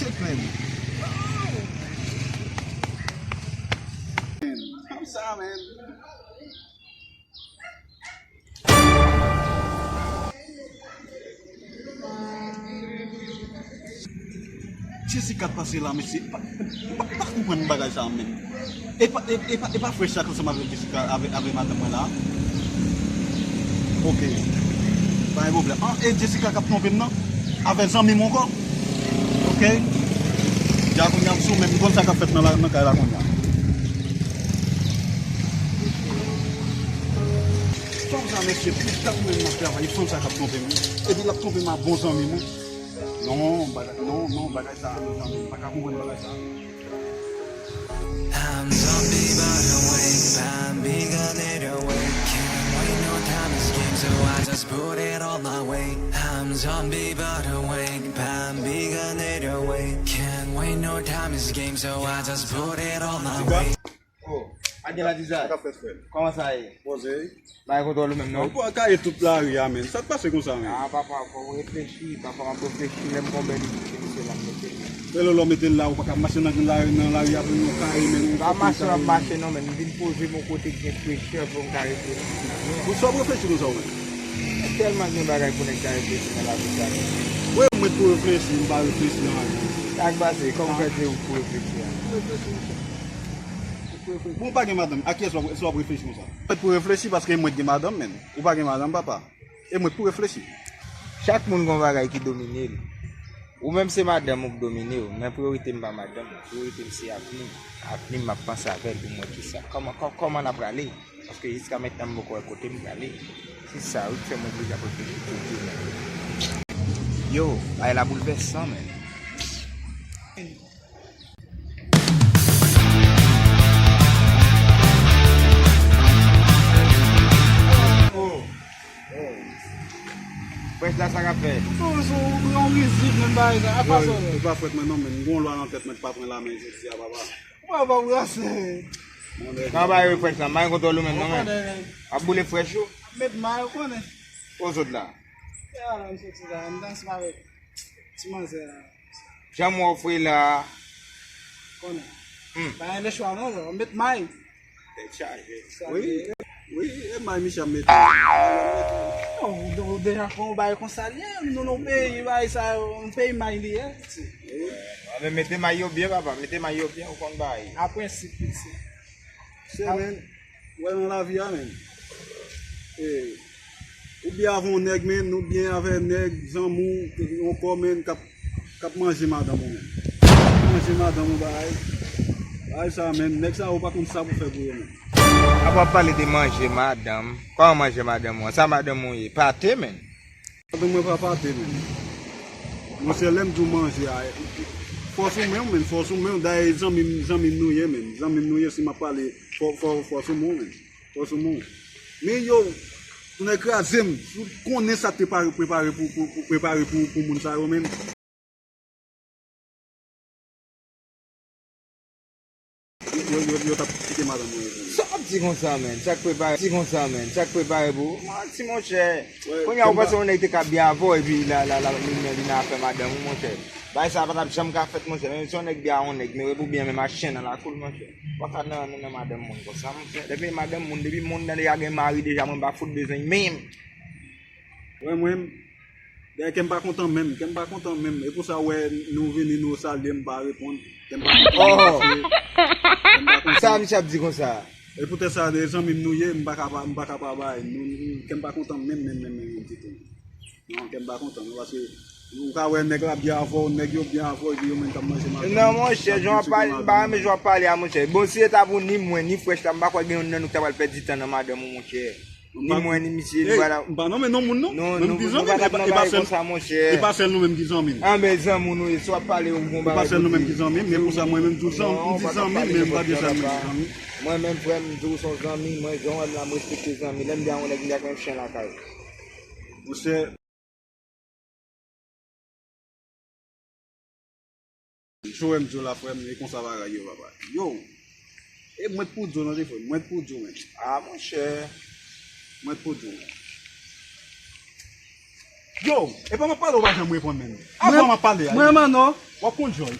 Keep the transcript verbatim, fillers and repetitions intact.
Shit, man. Kòmsa, man. Jessica t pase la, mesye. Pa, pa, pa konprann bagay sa a menm. E pa, e, e pa, e pa frè Chak ansanm avèk Jessica, avè, avè madanm mwen la? Ok. Pa gen pwoblèm. An, e Jessica k ap twonpe m nan? Avè zanmi m ankò? Ok. Dja kounye a m sou men, m konn sa k ap fèt nan la, nan kay la kounye a. Fanm sa, mesye, tout tan mwen nan travay, fanm sa k ap twonpe m. Epi l ap twonpe m ak bon zanmi m. Non, bagay, non, non, bagay sa, mezanmi, m pa ka konprann bagay sa. I'm zombie but awake, 밤비가 내려와. Can't wait, no time is game, so I just put it all away. I'm zombie but awake, 밤비가 내려와. Can't wait, no time is game, so I just put it all away. Oh, a gen la dizay. Sa k ap fèt, frè? Kòman sa ye? Poze. Bay kontwòl ou menm, non? Ou pa ka ye tout lari a, men. Sa k pase konsa, men? Ah, papa, fò w reflechi. Papa, m ap reflechi. Lè m gon bèl ide, se misye la m mete l. Lè lò mete l la, ou pa ka mache nan, nan lari, nan lari a, pou nou kare, men. Pa mache, m ap mache, non, men. M vin poze m yon kote k gen frechè pou m ka reflechi. Pou sa w ap reflechi konsa, ou menm? Tèlman gen bagay pou nèg ka reflechi nan lavi sa, men. Wi, mwen pou reflechi, m pa reflechi nan anyen. Sa k pase? Kòman w fè di ou pou reflechi a? Reflechi, monchè. Bon, ou pa gen madanm. A kiyès w ap, w ap reflechi konsa? Mwen pou reflechi paske mwen gen madanm, menm. Ou pa gen madanm, papa. E mwen pou reflechi. Chak moun gon bagay ki domine l. Ou menm se madanm ou k domine w, men priyorite m pa madanm ou. Priyorite m se avni m. Avni m, m ap panse avè l pou m wè kisa, kòman, kò-, kòman n ap prale. Paske jiska mentnan m poko wè kote m prale. Se sa wi k fè m oblije ap reflechi tou jounen. Yo, bagay la boulvèsan, men. Frèch la, sa k ap fèt? Ou sou yon rizib, menm bagay sa. Apa sa w fè? Yo, e pa frèt mwen non, men m gon lwa nan tèt mwen k pa pran lamen jodi a, papa. Ou pa, pa brase. Nan bay yo frèch la, m pa gen kontwòl ou menm non, men. Ap boule frèch ou? Met may, ou konnen. Kote w sot la? Se la la m soti la, m t ansanm avèk ti manzè la. Jan m wè w fre la. Konnen. Hmm. Pa gen lechwa non, m met may. Tèt chaje. Wi, wi, e may misye ap mete. Non, ou, ou deja fè yon bagay konsa li ye, nou nan peyi, bagay sa yo, yon peyi may li ye. Wi. Anben mete may yo byen, papa, mete may yo byen, ou konn bagay. A prensip, pitit. Se, men, wè nan lavi a, men. E, ou byen avè yon nèg, men, ou byen avè nèg, zanmi w, yon kò, men, k ap, k ap manje madanm ou, men. K ap manje madanm ou, bagay. Bagay sa, men, nèg sa yo pa konn sa pou fè pou yo, men. Apa w ap pale de manje madanm? Kòman manje madanm ou an? Sa madanm ou ye? Pate, men. Madanm mwen pa pate, men. Monchè, lè m di w manje a, fòs ou menm, men, fòs ou menm. Dayè, zanmi m, zanmi m nou ye, men. Zanmi m nou ye, si m ap pale, fò, fò, fòs ou menm, men. Fòs ou menm. Men yo, nèg kraze m. Si w konnen sa te pare, prepare pou, pou, pou, prepare pou, pou moun sa yo, men. Yo, yo, yo, yo t ap kite madanm mwen yo. Sa w ap di konsa, men? Sa k prepare, di konsa, men? Sa k prepare pou ou? Manti, monchè. Kounye a, ou panse yon nèg te ka byen avè w, epi la, la, la, li, li nan afè madanm ou, monchè. Bagay sa pa t ap janm ka fèt, monchè. Menm si yon nèg byen a yon nèg, men epi w byen menm a chen nan lakou l, monchè. Ou pa ka nan, nan, nan madanm moun konsa, monchè. Depi madanm moun, depi moun nan deja gen mari deja, mwen m pa fout bezwen l menm. Wè mwen, dayè kè m pa kontan menm, kè m pa kontan menm. E pou sa w wè nou vini, nou salye, m pa reponn. Kè m pa kontan menm, paske kè m pa kontan. Sa misye ap di konsa? E poutèt sa, de zanmi m nou ye, m pa ka pa, m pa ka pa bay. Nou, nou, kè m pa kontan menm, menm, menm, menm, menm ditou. Non, kè m pa kontan, non, paske ou ka wè nèg la byen avè w, nèg yo byen avè w, epi yo menm k ap manje madanm. Non, monchè, jan w ap pale, m pa renmen jan w ap pale a, monchè. Bon, si se ta pou ni mwen, ni frèch la, m pa kwè gen youn nan nou ki ta pral pèdi tan nan madanm ou, monchè. Ni mwen, ni misye, nou pa la. M pa nonmen non moun, non. Non, men m di zanmi m, e pa sèl, e pa sèl nou menm ki zanmi m. Anben zanmi w nou ye, si w ap pale, ou gon bagay pou di. E pa sèl nou menm ki zanmi m, men pou sa mwen menm m di w zanmi, m di zanmi m, men m pa di sèl mwen ki zanmi. Mwen menm, frè m, m di w se yon zanmi, mwen, jan w wè m la, m respekte zanmi. Lè m byen a yon nèg, m di ak menm chen lakay. Monchè. Joe, m di w la, frè m, e konsa bagay yo, papa. Yo! E mwen t pou di w non, frè m, mwen t pou di w, men. Ah, monchè. Mwen t pou di w, men. Yo, e pa m ap pale, ou pa janm reponn menm. Avan m ap pale a. Mwen, mano. W ap konn jòj.